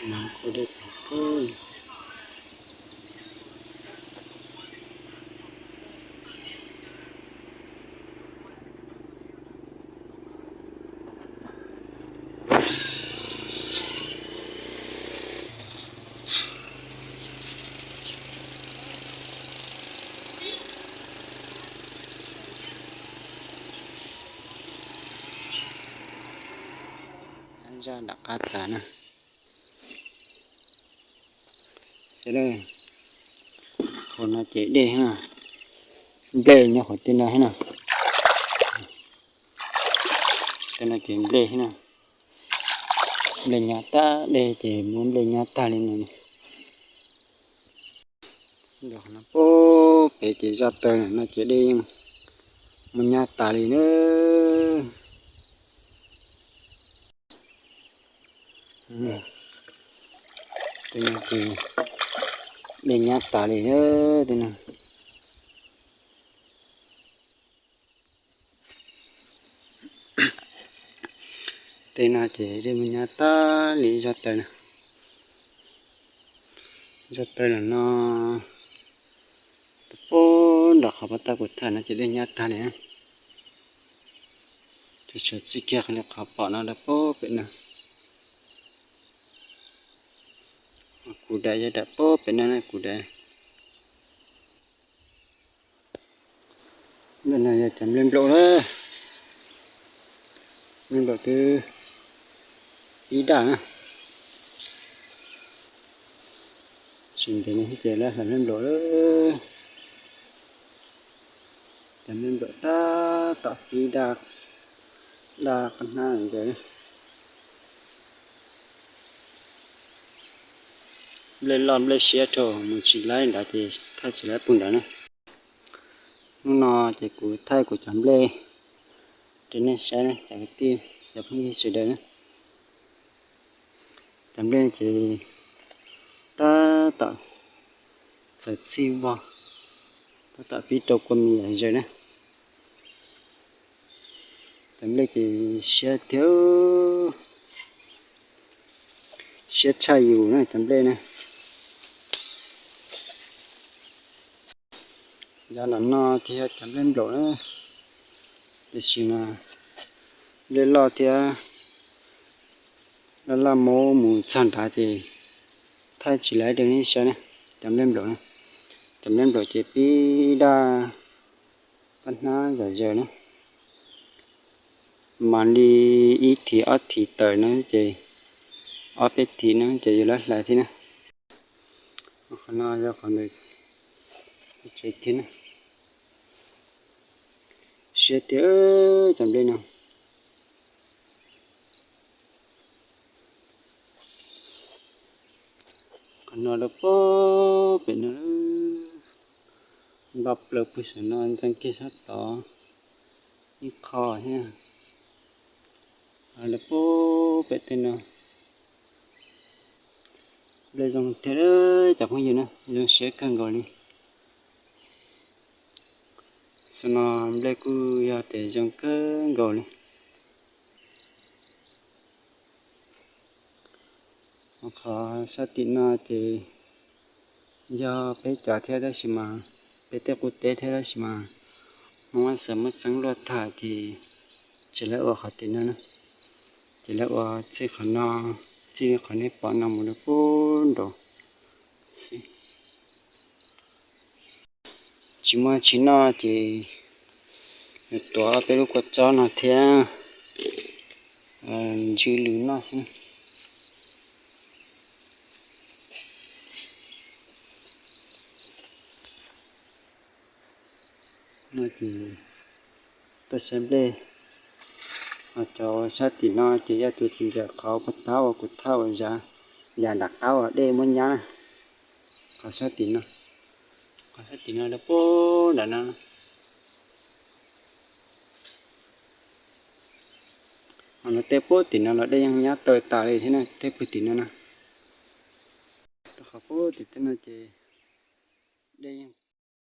Kuv dej pem kub. Zaj nram qab tas na. Sawv daws, qhov no ces dej na, nplej nyob qhov tej no na. Tej no ces nplej na, nplej nyab tag, dej ces muab nplej nyab tag li no. Nram qhov no pem ces zaj taw no ces dej yeej muab nyab tas li na. Tej no ces dej nyab tas li na, tej no. Tej no ces dej muab nyab tag li zaj taw na. Zaj taw no, rau pem nram qhov pas tag kuv tham no ces dej nyab tag li. Ces tshuav txij kiag li qhov pom no rau pem pem no. Kuv daim yog daim pem pem no na, kuv daim. Nplej no yog cov nplej nplaum na. Nplej nplaum twb pib daj na. Tsis ntev no ces lawv hlais nplej nplaum lawm. Cov nplej nplaum tab tom pib daj, daj qab hnab ntawd. Nplej loj nplej siab rau mus tsis laib nrad ces thaij tsis laib puag nrad na. Hnub no ces kuv thaij kuv cov nplej rau nej saib na cov kwv tij cov phooj ywg sawv daws na. Cov nplej ces tab tom txhawv txhij vog, tab tom pib rau kua mis yam zaws na. Cov nplej ces siab thiab, siab tshaj yus na cov nplej na. Yog lam no ces yog cov nplej nplaum na, tiam sis mas nplej loj thiab, loj loj mus mus txog nrad ces thaij tsis laib rau nej saib na. Cov nplej nplaum na, cov nplej nplaum ces pib daj qab hnab zom zaws na. Mas li ib thim ob thim tawm no ces, ob peb thim no ces yuav lawv hlais thiab na. Qhov no yog qhov ntawd tsev thiab na. Siab tiag cov nplej no. Qhov no rau pem no, nto plaws pug saum no ntxeev kiag sab tod ib qho thiab. Rau pem tej no. Nplej zoo tiag cov phooj ywg na, zoo siab kawg nkaus li. Xyoo no nplej kuj yog tias zoo kawg nkaus li. Qhov sab tim no ces yog peb cov thiab tab sis mas, peb tej qub teb thiab tab sis mas, Hmoob Vaj Xeem muab txeeb luaj tag ces tsis lawv ua qhov tim no na, ces lawv ua txij qhov no, txij qhov nej pom no mus rau pem nraud. Tsis muaj tsis noj ces yuav tuav peb lub kua txob no thiab ntsw lws noj xwb. No ces tuaj saib nplej. Ho cov sab tim no ces yog tus tsis ntxawm qhov kuv thaj ua kuv thaj ua yam nram qab uas dej muab nyab na. Qhov sab tim no, qhov sab tim no rau pem nram no. Ho no tej pem tim no los dej yeej nyab taw tas li thiab na, tej pem tim no na. Qhov pem tim tej no ces dej yeej